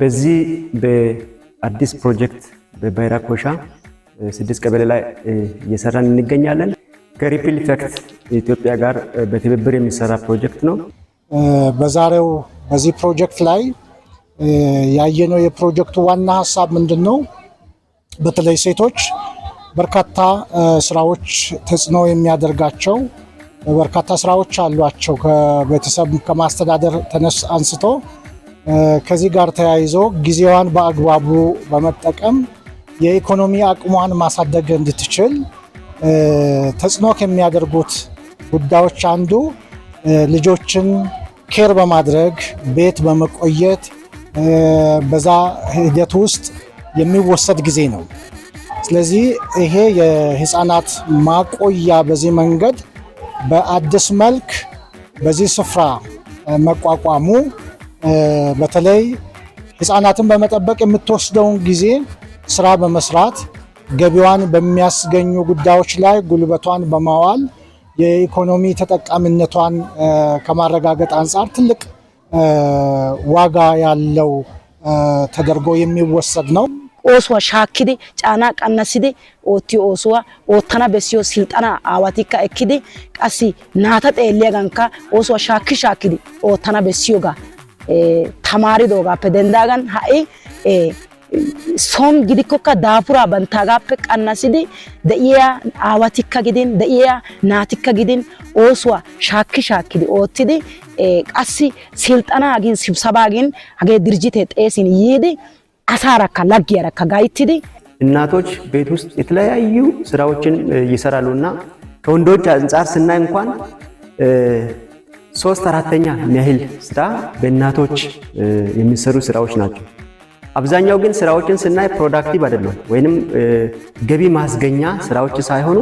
በዚህ በአዲስ ፕሮጀክት በባይራ ኮሻ 6 ቀበሌ ላይ እየሰራን እንገኛለን። ከ Ripple Effect ኢትዮጵያ ጋር በትብብር የሚሰራ ፕሮጀክት ነው። በዛሬው በዚህ ፕሮጀክት ላይ ያየነው የፕሮጀክቱ ዋና ሀሳብ ምንድን ነው? በተለይ ሴቶች በርካታ ስራዎች ተጽዕኖ የሚያደርጋቸው በርካታ ስራዎች አሏቸው። ከቤተሰብ ከማስተዳደር ተነስ አንስቶ ከዚህ ጋር ተያይዞ ጊዜዋን በአግባቡ በመጠቀም የኢኮኖሚ አቅሟን ማሳደግ እንድትችል ተጽዕኖ ከሚያደርጉት ጉዳዮች አንዱ ልጆችን care በማድረግ፣ ቤት በመቆየት፣ በዛ ሂደት ውስጥ የሚወሰድ ጊዜ ነው። ስለዚህ ይሄ የህፃናት ማቆያ በዚህ መንገድ በአዲስ መልክ በዚህ ስፍራ መቋቋሙ በተለይ ህፃናትን በመጠበቅ የምትወስደውን ጊዜ ስራ በመስራት፣ ገቢዋን በሚያስገኙ ጉዳዮች ላይ ጉልበቷን በማዋል የኢኮኖሚ ተጠቃሚነቷን ከማረጋገጥ አንጻር ትልቅ ዋጋ ያለው ተደርጎ የሚወሰድ ነው። Oosuwa shaakkidi, caanaa qannasidi oottiyo oosuwa oottana bessiyo silxxanaa aawatikka ekkidi, qassi naata xeelliyaagankka oosuwa shaakki shaakkidi oottana bessiyoogaa tamaaridoogaappe denddaagan ha'i son gidikkokka daafuraa banttaagaappe qannasidi de'iya aawatikka gidin, de'iya naatikka gidin, oosuwa shaakki shaakkidi oottidi, qassi silxxanaa gin sibsabaa gin hagee dirijjitee xeesin yiidi asaarakka laggiyarakka gayttidi እናቶች ቤት ውስጥ የተለያዩ ስራዎችን ይሰራሉና ከወንዶች አንጻር ስናይ እንኳን ሶስት አራተኛ የሚያህል ስራ በእናቶች የሚሰሩ ስራዎች ናቸው። አብዛኛው ግን ስራዎችን ስናይ productive አይደለም ወይንም ገቢ ማስገኛ ስራዎች ሳይሆኑ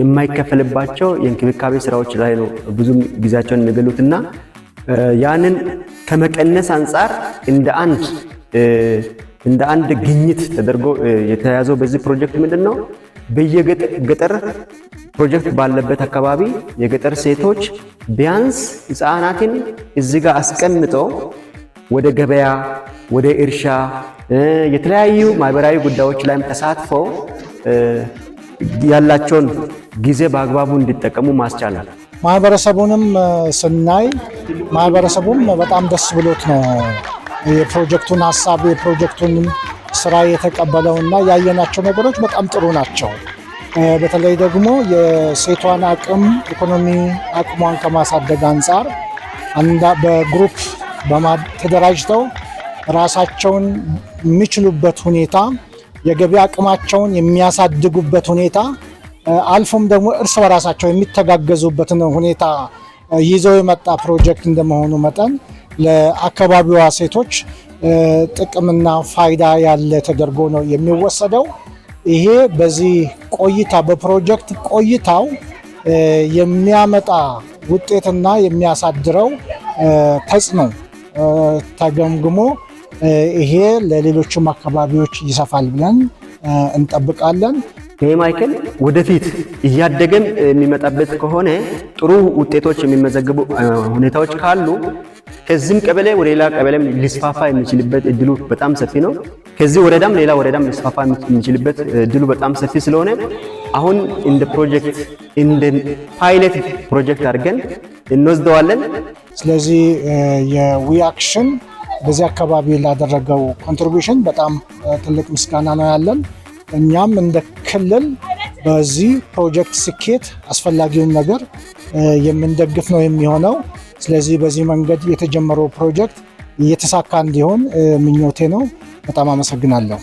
የማይከፈልባቸው የእንክብካቤ ስራዎች ላይ ነው ብዙም ጊዜያቸውን የሚገሉትና ያንን ከመቀነስ አንጻር እንደ አንድ ግኝት ተደርጎ የተያዘው በዚህ ፕሮጀክት ምንድን ነው? በየገጠር ፕሮጀክት ባለበት አካባቢ የገጠር ሴቶች ቢያንስ ህፃናትን እዚህ ጋር አስቀምጠው ወደ ገበያ፣ ወደ እርሻ፣ የተለያዩ ማህበራዊ ጉዳዮች ላይም ተሳትፈው ያላቸውን ጊዜ በአግባቡ እንዲጠቀሙ ማስቻል ነው። ማህበረሰቡንም ስናይ ማህበረሰቡም በጣም ደስ ብሎት ነው የፕሮጀክቱን ሀሳብ፣ የፕሮጀክቱን ስራ የተቀበለውና ያየናቸው ነገሮች በጣም ጥሩ ናቸው። በተለይ ደግሞ የሴቷን አቅም፣ ኢኮኖሚ አቅሟን ከማሳደግ አንጻር በ group ተደራጅተው ራሳቸውን የሚችሉበት ሁኔታ፣ የገቢ አቅማቸውን የሚያሳድጉበት ሁኔታ፣ አልፎም ደግሞ እርስ በራሳቸው የሚተጋገዙበትን ሁኔታ ይዘው የመጣ ፕሮጀክት እንደመሆኑ መጠን ለአካባቢዋ ሴቶች ጥቅምና ፋይዳ ያለ ተደርጎ ነው የሚወሰደው። ይሄ በዚህ ቆይታ፣ በፕሮጀክት ቆይታው የሚያመጣ ውጤትና የሚያሳድረው ተጽዕኖ ተገምግሞ ይሄ ለሌሎችም አካባቢዎች ይሰፋል ብለን እንጠብቃለን። ይሄ ማዕከል ወደፊት እያደገም የሚመጣበት ከሆነ፣ ጥሩ ውጤቶች የሚመዘገቡ ሁኔታዎች ካሉ ከዚህም ቀበሌ ወደ ሌላ ቀበሌም ሊስፋፋ የሚችልበት እድሉ በጣም ሰፊ ነው። ከዚህ ወረዳም ሌላ ወረዳም ሊስፋፋ የሚችልበት እድሉ በጣም ሰፊ ስለሆነ አሁን እንደ ፕሮጀክት፣ እንደ pilot project አድርገን እንወስደዋለን። ስለዚህ የ We Action በዚህ አካባቢ ላደረገው contribution በጣም ትልቅ ምስጋና ነው ያለን። እኛም እንደ ክልል በዚህ ፕሮጀክት ስኬት አስፈላጊውን ነገር የምንደግፍ ነው የሚሆነው። ስለዚህ በዚህ መንገድ የተጀመረው ፕሮጀክት እየተሳካ እንዲሆን ምኞቴ ነው። በጣም አመሰግናለሁ።